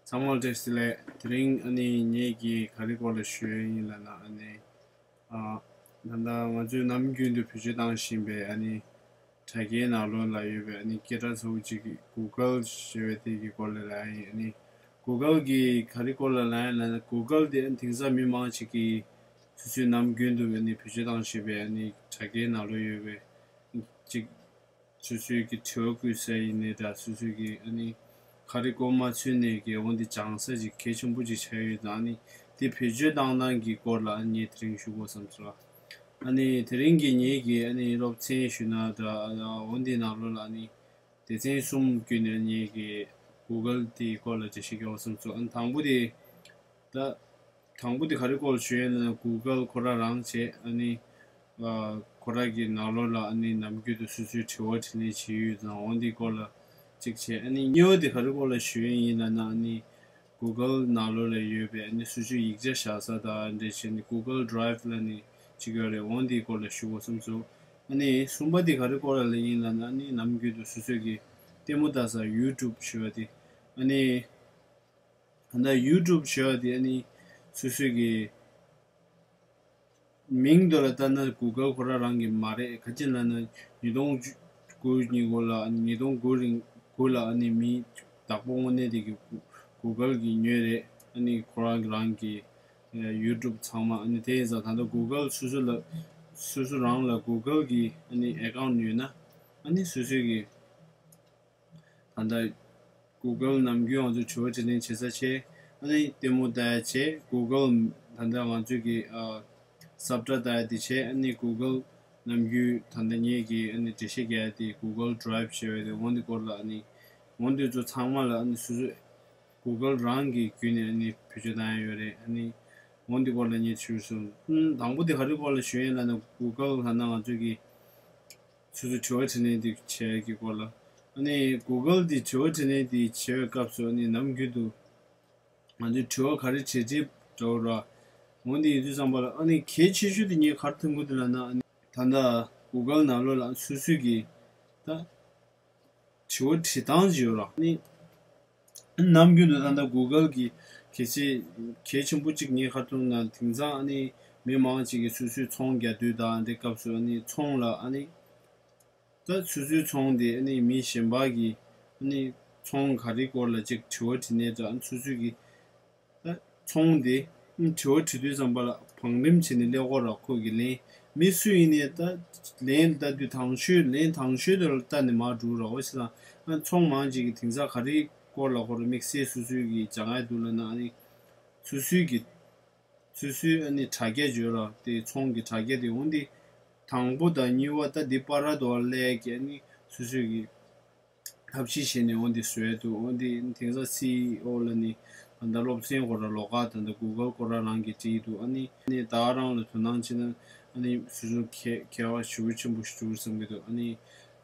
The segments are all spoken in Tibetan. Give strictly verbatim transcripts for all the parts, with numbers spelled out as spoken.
ཚང་མར་བཀྲ་ཤིས་བདེ་ལེགས། དེ་རིང་ཨ་ནི་ངེད་ཀྱིས་ག་རེ་སྐོར་ལ་ཞུ་ཡ་ཡིན་ལབ་ན། ཨ་ནི་ཨ་ད་ལྟ་ང་ཚོས་ནམ་རྒྱུན་དུ་བེད་སྤྱོད་བཏང་བཞིན་པའི་ཨ་ནི་དྲ་རྒྱའི་ནང་ལོགས་ལ་ཡོད་པའི་ཨ་ནི་སྐད་གྲགས་ཚ་པོ་གཅིག་གི་Google་ཞེས་པ་དེ་གི་སྐོར་ལ་ལབ་ཡ་ཡིན། ཨ་ནི་Google་གི་ག་རེ་སྐོར་ལ་ལབ་ཡ་ལབ་ན། Google་དེ་ཨ་ནི་དེང་སང་མི་མང་ཅིག་གིས་སོ་སོའི་ནམ་རྒྱུན་དུ་ཨ་ནི་བེད་སྤྱོད་བཏང་བཞིན་པའི་ཨ་ནི་དྲ་རྒྱའི་ནང་ལོགས་ཡོད་པའི་ཅིག་སོ་སོའི་གི་དྲི་བ་བཀོད་ས་ཡིན་ནའི་འདྲ། སོ་སོའི་གི་ཨ་ནི་ག་རེ་སྐོར་མ་ཚོད་ནས་གི་འོ་འདི་སྦྱང་ས་ཅིག་གལ་ཆེན་པོ་ཅིག་ཆགས་ཡོད་ཙང་། ཨ་ནི་དེ་བེད་སྤྱོད་བཏང་སྟངས་ཀྱི་སྐོར་ལ་ཨ་ནི་ངས་དེ་རིང་ཞུ་དགོས་བསམ་སོང་། ཨ་ནི་དེ་རིང་གི་ངེད་ཀྱི་ཨ་ནི་སློབ་ཚན་ཞུ་ན་འདྲ། འོ་འདི་ནང་ལོགས་ལ་ཨ་ནི་སྡེ་ཚན་གསུམ་བརྒྱུད་ནས་ངེད་ཀྱི་Google་དེའི་སྐོར་ལ་འགྲེལ་བཤད་རྒྱག་དགོས་བསམ་སོང་། ཨ་ནི་དང་པོ་དེ་ད། དང་པོ་དེ་ག་རེ་སྐོར་ལ་ཞུ་ཡ་ཡིན་ན། Google་ཁོ་རང་རང་བྱས། ཨ་ནི་ཨ་ཁོ་རང་གི་ནང་ལོགས་ལ་ཨ་ནི་ནམ་རྒྱུན་དུ་སོ་སོའི་དྲི་བ་དྲིས་ལན་བྱེད་ཡུལ་དང་འོ་འདིའི་སྐོར་ལ་གཅིག་བྱས། ཨ་ནི་གཉིས་པ་དེ་ག་རེ་སྐོར་ལ་ཞུ་ཡ་ཡིན་ལབ་ན། ཨ་ནི་Google་ནང་ལོགས་ལ་ཡོད་པའི་ཨ་ནི་སོ་སོའི་ཡིག་ཆ་བཞག་ས་དང་འབྲེལ་བྱས་ནས་Google Drive་ལབ་ནས་གཅིག་ཡོད་རེད། འོ་འདིའི་སྐོར་ལ་ཞུ་དགོས་བསམ་སོང་། ཨ་ནི་གསུམ་པ་དེ་ག་རེ་སྐོར་ལ་ཡིན་ལབ་ན། ཨ་ནི་ནམ་རྒྱུན་དུ་སོ་སོའི་གི་ལྟད་མོ་ལྟ་ས་YouTube་ཞུ་བ་དེ། ཨ་ནི་ད་ལྟ་YouTube་ཞུ་བ་དེ་ཨ་ནི་སོ་སོའི་གི་མིང་དེ་ལ་ལྟ་ན་Google་ཁོ་རང་རང་གི་མ་རེད། ག་ཅི་ལབ་ན་ཉིས་སྟོང་དགུ་ཉིན་གོང་ལ། ཉིས་སྟོང་དགུ་རིང་དགུ་ལ་ཨ་ནི་མི་བདག་པོ་དངོས་གནས་དེ་གི་Google་གི་ཉོས་རེད། ཨ་ནི་ཁོ་རང་གི་རང་གི་ཨ་YouTube་ཚང་མ། ཨ་ནི་དེ་ཡིན་ཙང་ད་ལྟ་Google་སོ་སོ་ལ་སོ་སོ་རང་ལ་Google་གི་ཨ་ནི་account་ཡོད་ན། ཨ་ནི་སོ་སོའི་གི་ད་ལྟ་Google་ནམ་རྒྱུན་ང་ཚོས་དྲི་བ་དྲིས་ལན་བྱེད་ས་བྱས། ཨ་ནི་ལྟད་མོ་ལྟ་ཡ་བྱས། Google་ད་ལྟ་ང་ཚོས་ཀྱི་ཨ་སབ་ཊ་ལྟ་ཡ་དེ་བྱས། ཨ་ནི་Google་ནམ་རྒྱུན་ད་ལྟ་ངེད་ཀྱིས་ཨ་ནི་འགྲེལ་བཤད་རྒྱག་ཡ་དེ་Google Drive་ཞེས་པ་དེ། འོ་འདི་སྐོར་ལ་ཨ་ནི་འོ་འདི་ཚོ་ཚང་མ་ལ་ཨ་ནི་སོ་སོ་Google་རང་གི་བརྒྱུད་ནས་ཨ་ནི་བེད་སྤྱོད་བཏང་ཡ་ཡོད་རེད། ཨ་ནི་འོ་འདི་སྐོར་ལ་ངས་ཞུ་སོང་། ཨ་དང་པོ་དེ་ག་རེ་སྐོར་ལ་ཞུ་ཡ་ཡིན་ལབ་ན། Google་ད་ལྟ་ང་ཚོས་ཀྱི་སོ་སོའི་དྲི་བ་དྲིས་ལན་དེ་བྱེད་ཡ་གི་སྐོར་ལ། ཨ་ནི་Google་དེ་དྲི་བ་དྲིས་ལན་དེ་བྱེད་པའི་སྐབས་སུ་ཨ་ནི་ནམ་རྒྱུན་དུ་ང་ཚོས་དྲི་བ་ག་རེ་དྲིས་དྲིས་འདྲ་བོ་ར། འོ་འདི་ཡིན་དུས་ཙམ་པ་ལ་ཨ་ནི་གལ་ཆེ་ཤོས་དེ་ངས་ག་རེ་མཐོང་གི་འདུག་ལབ་ན། ཨ་ནི་ད་ལྟ་Google་ནང་ལོགས་ལ་སོ་སོའི་གི་ད་དྲི་བ་དྲི་སྟངས་ཅིག་ཡོད་ར། ཨ་ནི་ནམ་རྒྱུན་དུ་ད་ལྟ་Google་གི་གལ་ཆེ་གལ་ཆེན་པོ་གཅིག་ངས་ག་རེ་མཐོང་ན། དེང་སང་ཨ་ནི་མི་མང་ཅིག་གིས་སོ་སོའི་ཚོང་རྒྱག་དུས་དང་དེ་སྐབས་སུ་ཨ་ནི་ཚོང་ལ་ཨ་ནི་ད་སོ་སོའི་ཚོང་དེ་ཨ་ནི་མི་གཞན་པ་གིས་ཨ་ནི་ཚོང་ག་རེ་སྐོར་ལ་ཅིག་དྲི་བ་དྲིས་ནའི་འདྲ། ཨ་ནི་སོ་སོའི་གི་ད་ཚོང་དེ་ཨ་ནི་དྲི་བ་དྲི་དུས་ཙམ་པ་ལ་བང་རིམ་བྱས་ནས་ཀླད་ཀོར་ལ་ཁོ་གི་ལན། མི་སུ་ཡིན་ནའི་ད་ལན་ལྟ་དུས་དང་ཤོས་ལན་དང་ཤོས་དེ་ལ་ལྟ་ནས་མར་འགྲོ་ར། འོ་ཞེ་ད་ཨ་ནི་ཚོང་མང་ཅིག་གིས་དེང་སང་ག་རེ་སྐོར་ལ་ཁོ་རང་དམིགས་བསལ་སོ་སོའི་གི་སྦྱང་ཡ་འདུག་ལབ་ན། ཨ་ནི་སོ་སོའི་གི་སོ་སོའི་ཨ་ནི་དྲ་རྒྱ་ཡོད་ར། དེ་ཚོང་གི་དྲ་རྒྱ་དེ། འོ་འདི་དང་པོ་དང་གཉིས་པ་ད་འདི་བར་དུ་ལ་ཡ་གི་ཨ་ནི་སོ་སོའི་གི་ཐབས་ཤེས་བྱས་ནས་འོ་འདི་བཟོས་འདུག། འོ་འདི་དེང་སང་སི་ཨི་ཨོ་ལ་ནི་ད་ལྟ་སློབ་ཚན་ཁོ་རང་ལོགས་ཀ་ད་ལྟ་Google་ཁོ་རང་རང་གིས་བྲིས་འདུག། ཨ་ནི་ཨ་ནི་ད་ག་རང་ལ་དོ་སྣང་བྱས་ན་ཨ་ནི་སོ་སོ་གལ་གལ་བ་ཞེ་པོ་ཆེན་པོ་ཞིག་འགྲོ་བསམ་གྱི་འདུག། ཨ་ནི་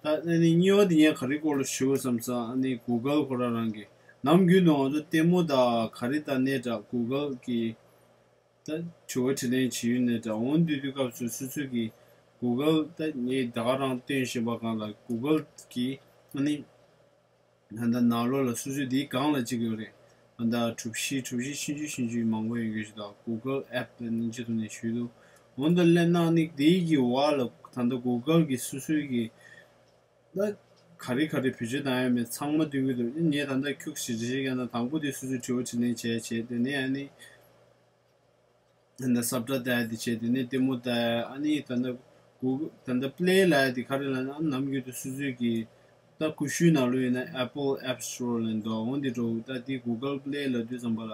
ད་ཨ་ནི་གཉིས་པ་དེ་ངས་ག་རེ་སྐོར་ལ་ཞུ་དགོས་བསམ་ཙང་། ཨ་ནི་Google་ཁོ་རང་རང་གིས་ནམ་རྒྱུན་དུ་ང་ཚོ་ལྟད་མོ་དང་ག་རེ་ལྟ་ནའི་འདྲ། Google་གི་ད་དྲི་བ་དྲིས་ལན་བྱེད་ཡུལ་ནས་འདྲ། འོ་འདི་དུས་སྐབས་སུ་སོ་སོ་གི་Google་ད་ངས་ད་ག་རང་སྟོན་བཞིན་པ་སྒང་ལ་Google་གི་ཨ་ནི་ད་ལྟ་ནང་ལོགས་ལ་སོ་སོའི་དེའི་སྒང་ལ་གཅིག་ཡོད་རེད། ད་ལྟ་གྲུ་བཞི་གྲུ་བཞི་ཆུང་ཆུང་ཆུང་ཆུང་མང་པོ་ཡོད་རྒྱུ་ཞིག་དང་། Google App་ལ་ནི་སྤྱི་ཐོག་ནས་ཞུས་འདུག། འོ་འདི་སླེབས་ན་ནི་དེའི་གི་བར་ལ་ད་ལྟ་Google་གི་སོ་སོའི་གི་ད་ག་རེ་ག་རེ་བེད་སྤྱོད་བཏང་ཡོད་མེད་ཚང་མ་སྟོན་གྱི་འདུག། ངས་ད་ལྟ་ཁྱུག་ཞིག་འགྲེལ་བཤད་བརྒྱབ་ན། དང་པོ་དེ་སོ་སོའི་དྲི་བ་དྲིས་ལན་བྱས་བྱས། དེ་ནས་ཨ་ནི་ད་ལྟ་སབ་ཊ་ལྟ་ཡ་དེ་བྱས། དེ་ནས་ལྟད་མོ་ལྟ་ཡ། ཨ་ནི་ད་ལྟ་Google་ད་ལྟ་Play་ལབ་ཡ་དེ་ག་རེ་ལབ་ན། ནམ་རྒྱུན་དུ་སོ་སོའི་གི་ད་ཀུ་ཤུའི་ནང་ལོགས་ཡིན་ན་Apple App Store་ལབ་འདུག། འོ་འདི་འགྲོ། ད་དེ་Google Play་ལབ་དུས་ཙམ་པ་ལ་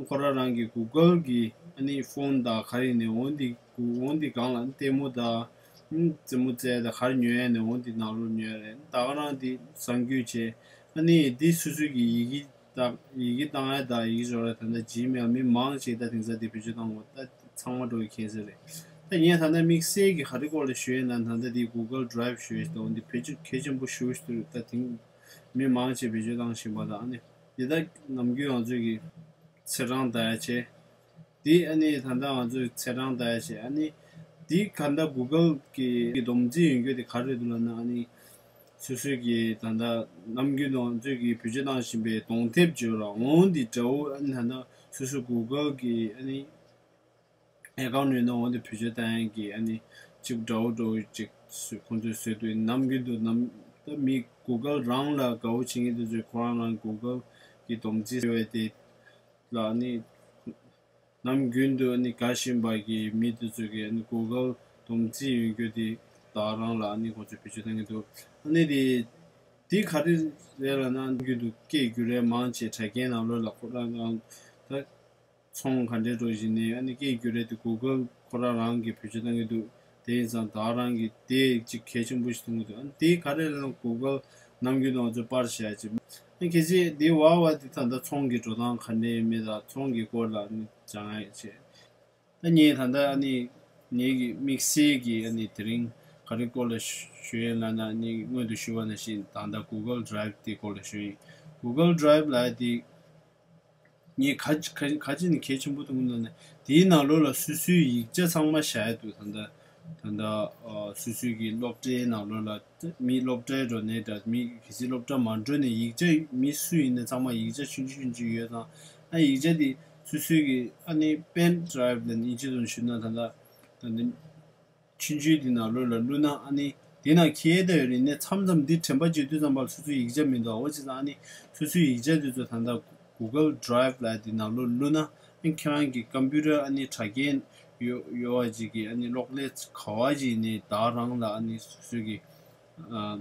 ཁོ་རང་རང་གི་Google་གི་ཨ་ནི་ཕོན་དང་ག་རེ་ཡིན་ནའི་འོ་འདི་འོ་འདི་སྒང་ལ་ལྟད་མོ་དང་རྩེད་མོ་རྩེ་ཡ་དང་ག་རེ་ཉོ་ཡ་ནའི་འོ་འདི་ནང་ལོགས་ཉོ་ཡ་རེད། ད་ག་རང་འདི་གསར་འགྱུར་བྱས། ཨ་ནི་འདི་སོ་སོའི་གི་ཡི་གེ་ད་ཡི་གེ་བཏང་ཡ་དང་ཡི་གེ་འབྱོར་ཡ། ད་ལྟ་Gmail་མི་མང་ཞིག་ད་དེང་སང་འདི་བེད་སྤྱོད་བཏང་གོ། ད་ཚང་མ་འགྲོ་གི་ཁྱད་ཚད་རེད། ད་ངས་ད་ལྟ་དམིགས་བསལ་གྱི་ག་རེ་སྐོར་ལ་ཞུ་ཡིན་ན། ད་ལྟ་འདི་Google Drive་ཞུ་ཡ་ཞིག་དང་འདི་བེད་སྤྱོད་གལ་ཆེན་པོ་ཞེ་པོ་ཞིག་འདུག། ད་དེང་མི་མང་ཞིག་བེད་སྤྱོད་བཏང་བཞིན་པ་དང་། ཨ་ནི་འདི་ད་ནམ་རྒྱུན་ང་ཚོས་ཀྱི་ཚེས་གྲངས་ལྟ་ཡ་བྱས། འདི་ཨ་ནི་ད་ལྟ་ང་ཚོས་ཚེས་གྲངས་ལྟ་ཡ་བྱས། ཨ་ནི་འདི་ག་ད་Google་གི་སྡོམ་རྩིས་ཡོང་རྒྱུ་དེ་ག་རེ་རེད་འདུག་ལབ་ན། ཨ་ནི་ སོ་སོའི་གི་ད་ལྟ་ནམ་རྒྱུན་དུ་ང་ཚོས་གི་བེད་སྤྱོད་བཏང་བཞིན་པའི་གདོང་དེབ་བརྗོད་ར་འོང་འདི་འདྲ་བོ། ཨ་ནི་ད་ལྟ་སོ་སོ་གུ་གལ་གི་ཨ་ནི་ཨེ་ཀའུན་ཊི་ཡོད་ན་འོང་འདི་བེད་སྤྱོད་བཏང་ཡག་གི་ཨ་ནི་ཅིག་འདྲ་བོ་འདྲ་བོ་ཅིག་ཁོང་ཚོས་བཟོས་འདུག་ནམ་རྒྱུན་དུ་ནམ་ད་མི་གུ་གལ་རང་ལ་དགའ་བོ་བྱེད་མཁན་དེ་ཚོས་ཁོ་རང་རང་གུ་གལ་གི་སྡོམ་རྩིས་བཟོས་པ་དེ་ལ་ཨ་ནི། ནམ་རྒྱུན་དུ་ཨ་ནི་དགའ་བཞིན་པ་གི་མི་དེ་ཚོ་གི་ཨ་ནི་གུ་གལ་སྡོམ་རྩིས་ཡོད་རྒྱུ་དེ་དག་རང་ལ་ཨ་ནི་ཁོ་ཚོས་བེད་སྤྱོད་གཏང་གི་འདུག་ཨ་ནི་དེ་དེ་ག་རེ་རེད་ལབ་ན། ནམ་རྒྱུན་དུ་སྐད་སྒྱུར་རེས་མང་ཆེ་དྲ་རྒྱའི་ནང་ལོགས་ལ་ཁོ་རང་རང་ད་ཚོང་ག་འདྲའི་འགྲོ་བཞིན་ནས་ཨ་ནི་སྐད་སྒྱུར་རེས་དེ་གུ་གལ་ཁོ་རང་རང་གི་བེད་སྤྱོད་གཏང་གི་འདུག་དེ་ཡིན་ཙང་དག་རང་གི་དེ་ཅིག་གལ་ཆེན་པོ་ཞིག་མཐོང་གི་འདུག་ཨ་ནི་དེ་ག་རེ་ལབ་ན་གུ་གལ་ནམ་རྒྱུན་དུ་ང་ཚོས་པར་བཞག་ཅིག་ཨ་ནི་གལ་སྲིད་དེ་བ་བ་དེ་ད་ལྟ་ཚོང་གི་འགྲོ་སྟངས་ག་འདྲ་ཡིན་མིན་དང་ཚོང་གི་སྐོར་ལ་ཨ་ནི་སྦྱང་ཡག་བྱས། ད་ངས་ད་ལྟ་ཨ་ནི་ངེད་ཀྱི་དམིགས་བསལ་གྱི་ཨ་ནི་དེ་རིང་ག་རེ་སྐོར་ལ་ཞུ་ཞུ་ཡིན་ལབ་ན། ཨ་ནི་སྔོན་དུ་ཞུས་པ་ནང་བཞིན་ད་ལྟ་གུ་གལ་ཌི་རའེབ་དེ་སྐོར་ལ་ཞུ་ཡིན། གུ་གལ་ཌི་རའེབ་ལབ་ཡག་དེ་ངས་ག་ག་ག་ཅི་ནས་གལ་ཆེན་པོ་མཐོང་གི་འདུག་ན། དེའི་ནང་ལོགས་ལ་སོ་སོའི་ཡིག་ཆ་ཚང་མ་བཞག་ཡག་འདུག་ད་ལྟ་ད་ལྟ་ཨ་སོ་སོའི་གི་སློབ་གྲྭའི་ནང་ལོགས་ལ་མི་སློབ་གྲྭའི་འགྲོ་ནས་འདྲ། མི་གལ་སྲིད་སློབ་གྲྭ་མ་འགྲོ་ནས་ཡིག་ཆ་མི་སུ་ཡིན་ན་ཚང་མ་ཡིག་ཆ་ཆུང་ཆུང་ཆུང་ཆུང་ཡོད་ཙང་། ཨ་ཡིག་ཆ་དེ་སོ་སོའི་གི་ཨ་ནི་པེན་ཌི་རའེབ་ལབ་ནས་དབྱིན་ཇིའི་ཐོག་ནས་ཞུས་ན་ད་ལྟ་ད་ནི་ཆུང་ཆུང་དེ་ནང་ལོགས་ལ་བླུགས་ན། ཨ་ནི་དེ་ནང་འཁྱེར་བསྡད་ཡོད་རེད། ནས་མཚམས་མཚམས་འདི་དྲན་པ་བརྗེད་དུས་ཙམ་པ་ལ་སོ་སོའི་ཡིག་ཆ་མི་འདུག་འོ་བྱས་ཙང་ཨ་ནི་སོ་སོའི་ཡིག་ཆ་དེ་ཚོ་ད་ལྟ་གུ་གལ་ཌི་རའེབ་ལབ་དེ་ནང་ལོགས་བླུགས་ན། ཨ་ནི་ཁྱེད་རང་གི་ཀམ་པུ་ཊར་ཨ་ནི་དྲ་རྒྱའི་ཡོ་ཡོད་པ་ཅིག་གི་ཨ་ནི་གློག་ཀླད་ག་བ་ཅིག་ནས་དག་རང་ལ་ཨ་ནི་སོ་སོའི་གི་ཨ་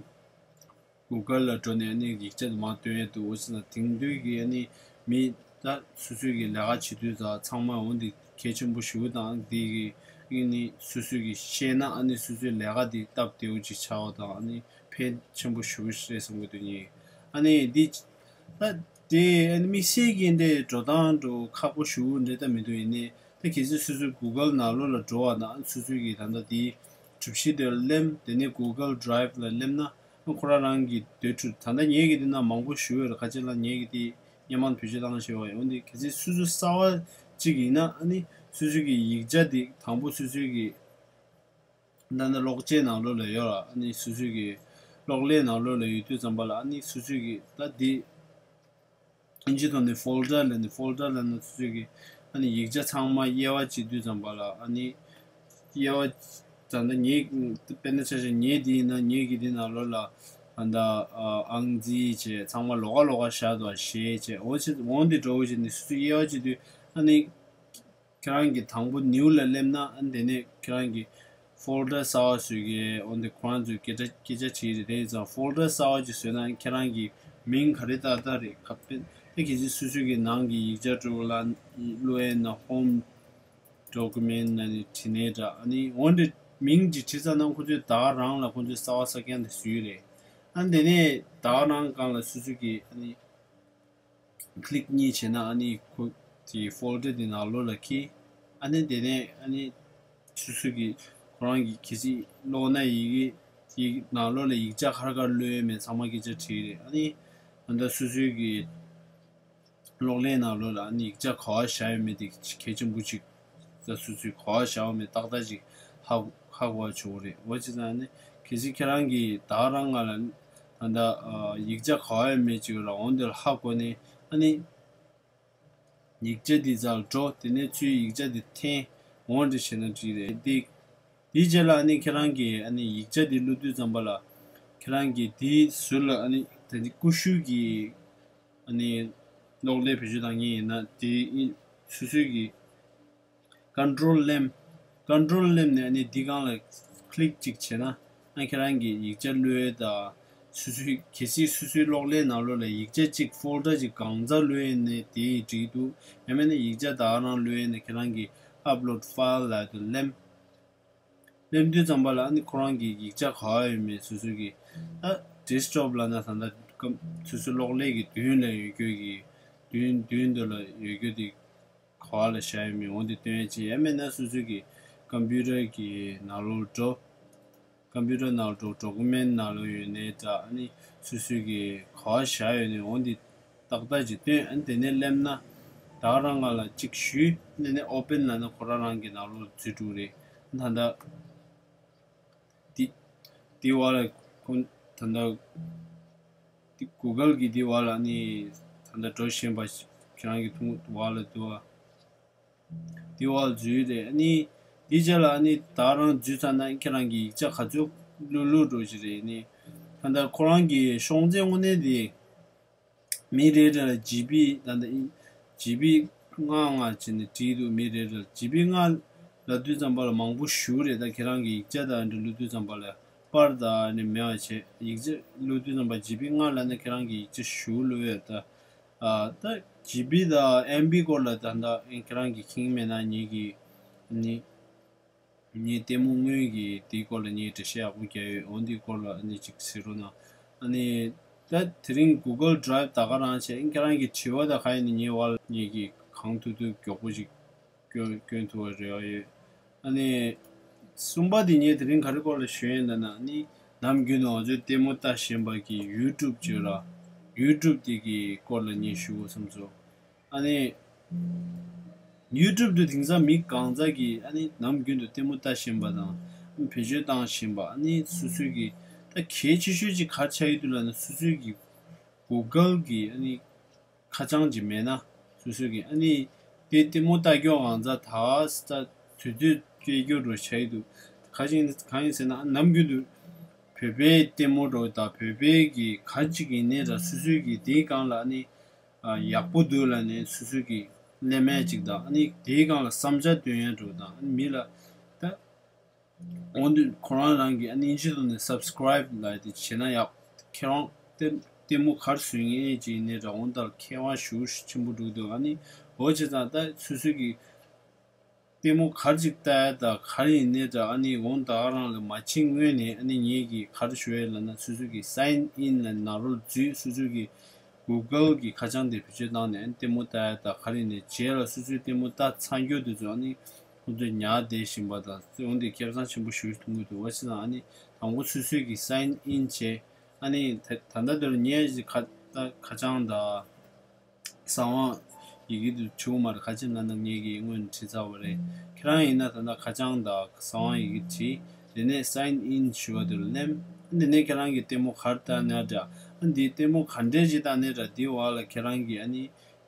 གུ་གལ་ལ་འགྲོ་ནས་ཨ་ནི་ཡིག་ཆ་དེ་མར་སྟོན་ཡག་འདུག་འོ་བྱས་ཙང་དེང་དུས་ཀྱི་ཨ་ནི་མི་ད་སོ་སོའི་གི་ལས་ཀ་བྱེད་དུས་ད་ཚང་མ་འོ་འདི་གལ་ཆེན་པོ་ཞེ་པོ་དང་། འདི་གི་ཨ་ནི་སོ་སོའི་གི་ཤེས་ན་ཨ་ནི་སོ་སོའི་ལས་ཀ་འདི་སྟབས་བདེ་པོ་ཅིག་ཆགས་པ་དང་། ཨ་ནི་ཕན་ཆེན་པོ་ཞེ་པོ་རེད་བསམ་གི་འདུག་ངས། ཨ་ནི་འདི་ད་དེ་ཨ་ནི་དམིགས་བསལ་གྱི་འདི་འགྲོ་སྟངས་འགྲོ་ཁག་པོ་ཞེ་པོ་འདྲ་ད་མི་འདུག་ཡིན་ནའི་ད་གལ་སྲིད་སོ་སོའི་གུ་གལ་ནང་ལོགས་ལ་འགྲོ་བ་དང་། སོ་སོའི་གི་ད་ལྟ་དེའི་གྲུབ་གཞི་དེ་ལ་ལེན། དེ་ནས་གུ་གལ་ཌི་རའེབ་ལ་ལེན་ན། ཁོ་རང་རང་གི་དེ་འཕྲོ་ད་ལྟ་ངེད་ཀྱི་དེ་ནང་མང་པོ་ཞིག་ཡོད་རེད། ཁ་ཅིག་ལ་ངེད་ཀྱི་དེ་སྔོན་མ་བེད་སྤྱོད་བཏང་བཞིན་པ་ཡོད། འོན་ཏེ་གལ་སྲིད་སོ་སོ་གསར་པ་ཅིག་ཡིན་ན། ཨ་ནི་སོ་སོའི་གི་ཡིག་ཆ་དེ་དང་པོ་སོ་སོའི་གི་ད་ལྟ་གློག་ཆས་ནང་ལོགས་ལ་ཡོད་ར། ཨ་ནི་སོ་སོའི་གི་གློག་ཀླད་ནང་ལོགས་ལ་ཡོད་དུས་ཙམ་པ་ལ། ཨ་ནི་སོ་སོའི་གི་ད་དེ་དབྱིན་ཇིའི་ཐོག་ནས་ཕོལ་ཌར་ལབ་ནས། ཕོལ་ཌར་ལབ་ན་སོ་སོའི་གི་ཨ་ནི་ཡིག་ཆ་ཚང་མ་དབྱེ་བ་ཕྱེ་དུས་ཙམ་པ་ལ། ཨ་ནི་དབྱེ་བ་ད་ལྟ་ངའི་དཔེར་ན་ཆ་བཞག་ངའི་དེ་ཡིན་ན་ངའི་གི་དེ་ནང་ལོགས་ལ་ད་ལྟ་ཨང་རྩིས་བྱས་ཚང་མ་ལོགས་ཀ་ལོགས་ཀ་བཞག་འདུག་ཞེས་བྱས། འོ་ཆེ་འོང་དེ་འགྲོ་བཞིན་ནས་སོ་སོའི་དབྱེ་བ་ཕྱེ་དུས། ཨ་ནི་ཁྱེད་རང་གིས་དང་པོ་ནིའུ་ལ་སླེབས་ན། ཨ་ནི་དེ་ནས་ཁྱེད་རང་གི་ཕོལ་ཌར་གསར་པ་བཟོ་གི། འོ་འདི་ཁོ་རང་ཚོས་སྐད་ཆ་སྐད་ཆ་དྲིས་རེད། དེ་ཡིན་ཙང་ཕོལ་ཌར་གསར་པ་ཅིག་བཟོས་ན་ཁྱེད་རང་གི་མིང་ག་རེ་ཏག་ཏག་རེད། ཁ་དཔེ་ད་གལ་སྲིད་སོ་སོ་གི་ནང་གི་ཡིག་ཆ་འགྲོ་ལ་བླུག་ཡས་ན་ཧོམ་ཌོ་ཀུ་མེན་ཊི་ན་ནི་བྲིས་ནའི་འདྲ། ཨ་ནི་འོ་འདི་མིང་ཅིག་བྲིས་ཚར་ན་ཁོ་ཚོས་དག་རང་ལ་ཁོ་ཚོས་གསར་པ་གསར་རྐྱང་དེ་བཟོས་རེད། ཨ་ནི་དེ་ནས་དག་རང་སྒང་ལ་སོ་སོ་གི་ཨ་ནི་ཀི་ལིག་གཉིས་བྱས་ན། ཨ་ནི་ཁོ་དེ་ཕོལ་ཌར་དེ་ནང་ལོགས་ལ་འཁྱེར། ཨ་ནི་དེ་ནས་ཨ་ནི་སོ་སོ་གི་ཁོ་རང་གི་གལ་སྲིད་ཀློག་ན་ཡི་གེ་ཡི་ནང་ལོགས་ལ་ཡིག་ཆ་ག་རེ་ག་རེ་བླུགས་ཡོད་མེད་ཚང་མ་སྐད་ཆ་དྲིས་རེད། ཨ་ནི་ད་ལྟ་སོ་སོའི་གི་གློག་ཀླད་ནང་ལོགས་ལ་ཨ་ནི་ཡིག་ཆ་ག་པར་བཞག་ཡོད་མེད་དེ་གལ་ཆེན་པོ་ཅིག་ད་སོ་སོའི་ག་པར་བཞག་ཡོད་མེད་ཏག་ཏག་ཅིག་ཧ་ཧ་གོ་བ་བྱུང་རེད། འོ་བྱས་ཙང་ཨ་ནི་གལ་སྲིད་ཁྱེད་རང་གིས་དག་རང་སྒང་ལ་ད་ལྟ་ཡིག་ཆ་ག་པར་ཡོད་མེད་ཅིག་ལ་འོང་དེ་ལ་ཧ་གོ་ནས། ཨ་ནི་ཡིག་ཆ་འདི་རྩར་འགྲོ། དེ་ནས་ཚུར་ཡིག་ཆ་འདི་འཐེན། འོང་འདྲ་བྱས་ན་འགྲིག་རེད། འདི་འདིའི་རྗེས་ལ་ཨ་ནི་ཁྱེད་རང་གིས་ཨ་ནི་ཡིག་ཆ་འདི་བླུགས་དུས་ཙམ་པ་ལ་ཁྱེད་རང་གིས་འདིའི་ཟུར་ལ་ཨ་ནི་ད་འདི་ཀུ་ཤུ་གི་ཨ་ནི་གློག་ཀླད་བེད་སྤྱོད་བཏང་མཁན་ཡིན་ན་དེ་སོ་སོའི་གི་ཀོན་ཊོལ་ལེམ། ཀོན་ཊོལ་ལེམ་ནས་ཨ་ནི་འདི་སྒང་ལ་ཀི་ལིག་ཅིག་བྱས་ན། ཨ་ཁྱེད་རང་གི་ཡིག་ཆ་བླུགས་ཡས་དང་། སོ་སོའི་གལ་སྲིད་སོ་སོའི་གློག་ཀླད་ནང་ལོགས་ལ་ཡིག་ཆ་གཅིག་ཕོལ་ཌར་གཅིག་གང་ཚར་བླུགས་ཡས་ནས་དེ་ཡི་འགྲིག་འདུག་ཡང་མིན་ན་ཡིག་ཆ་དག་རང་བླུགས་ཡས་ནས་ཁྱེད་རང་གི་ཨབ་ལོཌ་ཕའིལ་ལ་དུ་ལེམ། ལེམ་དུས་ཙམ་པ་ལ་ཨ་ནི་ཁོ་རང་གི་ཡིག་ཆ་ག་པར་ཡོད་མེད་སོ་སོ་གི་ད་ཌེ་སི་ཊོབ་ལབ་ན་ད་ལྟ་སོ་སོའི་གློག་ཀླད་ཀྱི་མདུན་ལ་ཡོད་རྒྱུ་གི་མདུན་མདུན་དུ་ལ་ཡོད་རྒྱུ་དེ་ག་པར་ལ་བཞག་ཡོད་མེད་འོ་འདི་སྟོན་ཡས་ཅིག་ཡང་མིན་ན་སོ་སོ་གི་ཀམ་པུ་ཊར་གྱི་ནང་ལོགས་འགྲོ། ཀམ་པུ་ཊར་ནང་ལོགས་འགྲོ། ཌོ་ཀུ་མེན་ཊི་ནང་ལོགས་ཡོད་ནའི་འདྲ། ཨ་ནི་སོ་སོ་གི་ག་པར་བཞག་ཡོད་ནའི་འོ་འདི་ཏག་ཏག་ཅིག་སྟོན། ཨ་ནི་དེ་ནས་སླེབས་ན་དག་རང་སྒང་ལ་གཅིག་གཞུས། ཨ་ནི་ཨོ་པེན་ལབ་ན་ཁོ་རང་རང་གི་ནང་ལོགས་འཛུལ་འགྲོ་རེད། ད་ལྟ་འདི་འདི་བ་ལ་ཁོ་ ད་ལྟ་འདི་གུ་གལ་གྱི་འདི་བ་ལ་ནི་ད་ལྟ་འགྲོ་བཞིན་པ་ཁྱེད་རང་གི་ཐུང་བ་ལ་འདུག་བ། འདི་བ་ལ་འཛུལ་རེད། ཨ་ནི་འདི་རྗེས་ལ་ཨ་ནི་ད་རང་འཛུལ་ཚར་ན་ཁྱེད་རང་གི་ཡིག་ཆ་ག་ཚོད་བླུག་བླུག་འགྲོ་གི་རེད། ནི་ད་ལྟ་ཁོ་རང་གི་ཤོང་ཚད་དངོས་གནས་དེ་མི་རེ་རེ་ལ་ཇི་བི་ད་ལྟ་ཨིན་ཇི་བི་ལྔ་ལྔ་བྱས་ནས་བྲིས་འདུག་མི་རེ་རེ་ལ་ཇི་བི་ལྔ་ལབ་དུས་ཙམ་པ་ལ་མང་པོ་ཞེ་པོ་རེད། ད་ཁྱེད་རང་གི་ཡིག་ཆ་དང་འདྲ་བླུག་དུས་ཙམ་པ་ལ་པར་དང་ནི་མེད་པ་བྱས། ཡིག་ཆ་བླུག་དུས་ཙམ་པ་ཇི་བི་ལྔ་ལབ་ན་ཁྱེད་རང་གི་ཡིག་ཆ་ཞེ་པོ་བླུག་ཡོད་ད། ཨ་ད་ཇི་བི་དང་ཨེམ་བི་སྐོར་ལ་ད་ལྟ་ཁྱེད་རང་གི་མཁྱེན་མེད་ན་ངེད་ཀྱི་ནི། ངས་ལྟད་མོ་སྔོན་གྱི་དེའི་སྐོར་ལ་ངས་འགྲེལ་བཤད་ཡག་པོ་རྒྱག་ཡོད། འོ་འདིའི་སྐོར་ལ་ཨ་ནི་ཅིག་གཟིགས་རོགས་གནང་། ཨ་ནི་ད་དེ་རིང་གུ་གལ་ཌི་རའིབ་ད་ག་རང་བྱས། ཁྱེད་རང་གི་དྲི་བ་དང་ག་ཡིན་ནི་ངའི་བར་ངེད་ཀྱིས་གང་ཐུབ་ཐུབ་མགྱོགས་པོ་ཅིག་སྐྱོན་སྐྱོན་ཐུབ་པ་རེ་བ་ཡོད། ཨ་ནི་གསུམ་པ་དེ་ངས་དེ་རིང་ག་རེ་སྐོར་ལ་ཞུ་ཡིན་ལབ་ན། ཨ་ནི་ནམ་རྒྱུན་དུ་ང་ཚོས་ལྟད་མོ་ལྟ་བཞིན་པ་གི་ཡུ་ཊུབ་བརྗོད་ར། ཡུ་ཊུབ་དེ་གི་སྐོར་ལ་ངས་ཞུ་དགོས་བསམ་སོང་། ཨ་ནི་ཡུ་ཊུབ་དུ་དེང་སང་མི་གང་ཟག་གིས་ཨ་ནི་ནམ་རྒྱུན་དུ་ལྟད་མོ་ལྟ་བཞིན་པ་དང་བེད་སྤྱོད་བཏང་བཞིན་པ། ཨ་ནི་སོ་སོའི་གི་ད་གལ་ཆེ་ཤོས་ཅིག་ག་རེ་ཆགས་ཡོད་འདུག་ལབ་ན། སོ་སོའི་གི་གུ་གལ་གི་ཨ་ནི་ཁ་བྱང་ཅིག་མེད་ན། སོ་སོའི་གི་ཨ་ནི་དེ་ལྟད་མོ་ལྟ་རྒྱུ་གང་ཟག་ད་ད་དུས་ཚོད་སྐྱེལ་རྒྱུ་འདྲ་ཆགས་ཡོད་འདུག་ག་ཅིག་གང་ཡིན་ཟེར་ན། ནམ་རྒྱུན་དུ་བོད་པའི་ལྟད་མོ་འདྲ་དང་བོད་པའི་གི་ག་ཅིག་ཡིན་ནའི་ར། སོ་སོའི་གི་དེའི་སྒང་ལ་ཨ་ནི་ཨ་ཡག་པོ་འདུག་ལབ་ནས་སོ་སོ་གི་ལབ་མཁན་ཅིག་དང་། ཨ་ནི་དེའི་སྒང་ལ་བསམ་འཆར་འདོན་ཡག་འདྲ་དང་། ཨ་ནི་མི་ལ་ད་འོ་འདི་ཁོ་རང་རང་གི་ཨ་ནི་ཨིན་ཇི་ཐོག་ནས་སབ་སི་ཀ་རའིབ་ལབ་དེ་བྱས་ན་ཡག་ཁྱེད་རང་ལྟད་ལྟད་མོ་ག་རེ་བཟོ་མཁན་ཅིག་ཡིན་ནའི་ར། འོ་ད་མཁས་དབང་ཞེ་པོ་ཆེན་པོ་འགྲོ་གི་འདུག་ཨ་ནི་འོ་བྱས་ཙང་ད་སོ་སོ་གི་ལྟད་མོ་ག་རེ་ཅིག་ལྟ་ཡ་ད་ག་རེ་ཡིན་ནའི་འདྲ། ཨ་ནི་འོང་ད་ག་རང་ལ་མ་ཕྱིན་སྔོན་ནས་ཨ་ནི་ངེད་ཀྱིས་ག་རེ་ཞུ་ཡ་ལབ་ན། སོ་སོ་གི་སའིན་ཨིན་ལབ་ནང་ལོགས་འཛུལ། སོ་སོ་གི་གུ་གལ་གི་ཁ་བྱང་དེ་བེད་སྤྱོད་བཏང་ནས་ཨ་ནི་ལྟད་མོ་ལྟ་ཡ་ད་ག་རེ་ཡིན་ནའི་རྗེས་ལ་སོ་སོའི་ལྟད་མོ་ལྟ་ཚར་རྒྱུ་དེ་ཚོ་ཨ་ནི་ཁོང་ཚོས་ཉར་བསྡད་བཞིན་པ་དང་། འོང་དེ་ཁེ་བཟང་ཆེན་པོ་ཞེ་པོ་མཐོང་གི་འདུག་འོ་བྱས་ཙང་ཨ་ནི་དང་པོ་སོ་སོ་གི་སའིན་ཨིན་བྱས། ཨ་ནི་ད་ད་ལྟ་དེར་ངས་ཁ་ཁ་བྱང་དང་གསང་བ་ཡི་གེ་དེ་བྲིས་མ་རེད། ག་ཅི་ལབ་ན་ངེད་ཀྱིས་སྔོན་བྲིས་ཚར་བ་རེད། ཁྱེད་རང་ཡིན་ན་ད་ལྟ་ཁ་བྱང་དང་གསང་བ་ཡི་གེ་བྲིས། དེ་ནས་སའིན་ཨིན་ཞུ་བ་དེ་ལ་ལེན། དེ་ནས་ཁྱེད་རང་གིས་ལྟད་མོ་ག་རེ་ལྟ་ནའི་འདྲ། ཨ་འདིའི་ལྟད་མོ་ག་འདྲས་ཅིག་ལྟ་ནའི་འདྲ། དེའི་འོག་ལ་ཁྱེད་རང་གིས་ཨ་ནི་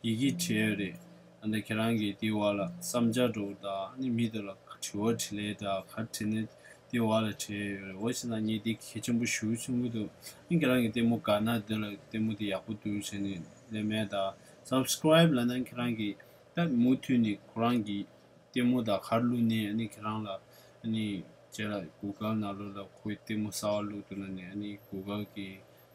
ཡི་གེ་བྲིས་ཡོད་རེད། ཨ་ནི་ཁྱེད་རང་གིས་དེའི་འོག་ལ་བསམ་འཆར་འདྲ་བོ་དང་། ཨ་ནི་མི་དེ་ལ་དྲི་བ་དྲིས་ལན་དང་ག་རེ་དྲིས་ནའི་དེའི་འོག་ལ་བྲིས་ཡོད་རེད། འོ་བྱས་ཙང་ངས་དེ་གལ་ཆེན་པོ་ཞེ་པོ་མཐོང་གི་འདུག་ཨ་ནི་ཁྱེད་རང་གིས་ལྟད་མོ་དགའ་ན་དེ་ལ་ལྟད་མོ་དེ་ཡག་པོ་འདུག་བྱས་ནས་ལབ་མཁན་དང་། སབ་སི་ཀ་རའིབ་ལབ་ན་ཁྱེད་རང་གིས་ད་མུ་མཐུད་ནས་ཁོ་རང་གི་ལྟད་མོ་དང་ག་རེ་བླུགས་ནའི་ཨ་ནི་ཁྱེད་རང་ལ་ཨ་ནི་རྗེས་ལ་གུ་གལ་ནང་ལོགས་ལ་ཁོའི་ལྟད་མོ་གསར་པ་བླུགས་འདུག་ལབ་ནས་ཨ་ནི་གུ་གལ་གི་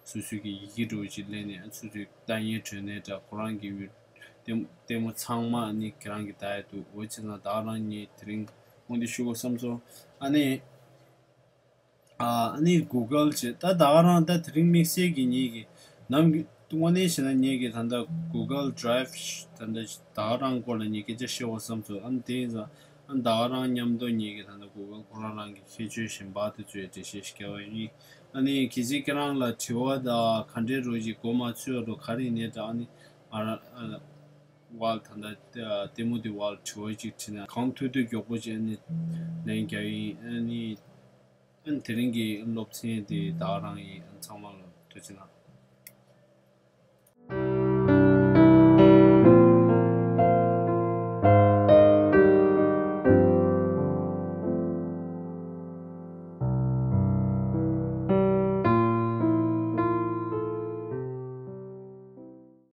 སོ་སོའི་གི་ཡི་གེ་འདྲ་བོ་ཅིག་ལེན་ནས་ཨ་སོ་སོའི་ལྟ་ཉན་དྲན་ནས་འདྲ། ཁོ་རང་གི་ལྟད་ལྟད་མོ་ཚང་མ་ཨ་ནི་ཁྱེད་རང་གིས་ལྟ་ཡ་འདུག་འོ་བྱས་ཙང་ད་རང་ངས་དེ་རིང་འོ་འདི་ཞུ་དགོས་བསམ་སོང་། ཨ་ནི་ཨ་ནི་གུ་གལ་བྱས། ད་ད་ག་རང་ད་དེ་རིང་དམིགས་བསལ་གྱི་ངེད་ཀྱི་ནམ་རྒྱུན་དངོས་གནས་བྱས་ན་ངེད་ཀྱི་ད་ལྟ་གུ་གལ་ཌི་རའིབ་ད་ལྟ་ད་ག་རང་སྐོར་ལ་ངས་སྐད་ཆ་བཤད་དགོས་བསམ་སོང་། ཨ་ནི་དེ་ཡིན་ཙང་ཨ་ནི་ད་ག་རང་མཉམ་དུ་ངེད་ཀྱི་ད་ལྟ་གུ་གལ་ཁོ་རང་རང་གི་ཁྱད་ཆོས་གཞན་པ་དེ་ཚོའི་འགྲེལ་བཤད་ཞིག་བརྒྱབ་པ་ཡིན། ཨ་ནི་གལ་སྲིད་ཁྱེད་རང་ལ་དྲི་བ་དང་ག་འདྲའི་རོ་ཞིག་གོ་མ་ཚོད་རོ་ག་རེ་ཡིན་ནའི་འདྲ། ཨ་ནི་ང་རང་ཨ་ནི་བར་ད་ལྟ་ལྟད་མོ་དེ་བར་དྲི་བ་ཅིག་དྲིས་ན་གང་ཐུབ་ཐུབ་མགྱོགས་པོ་ཅིག་ཨ་ནི་ལན་རྒྱག་ཡིན། ཨ་ནི་ཨ་ནི་དེ་རིང་གི་སློབ་ཚན་དེ་ད་ག་རང་ཡིན། ཨ་ནི་ཚང་མ་ལ་ཐུགས་རྗེ་གནང་།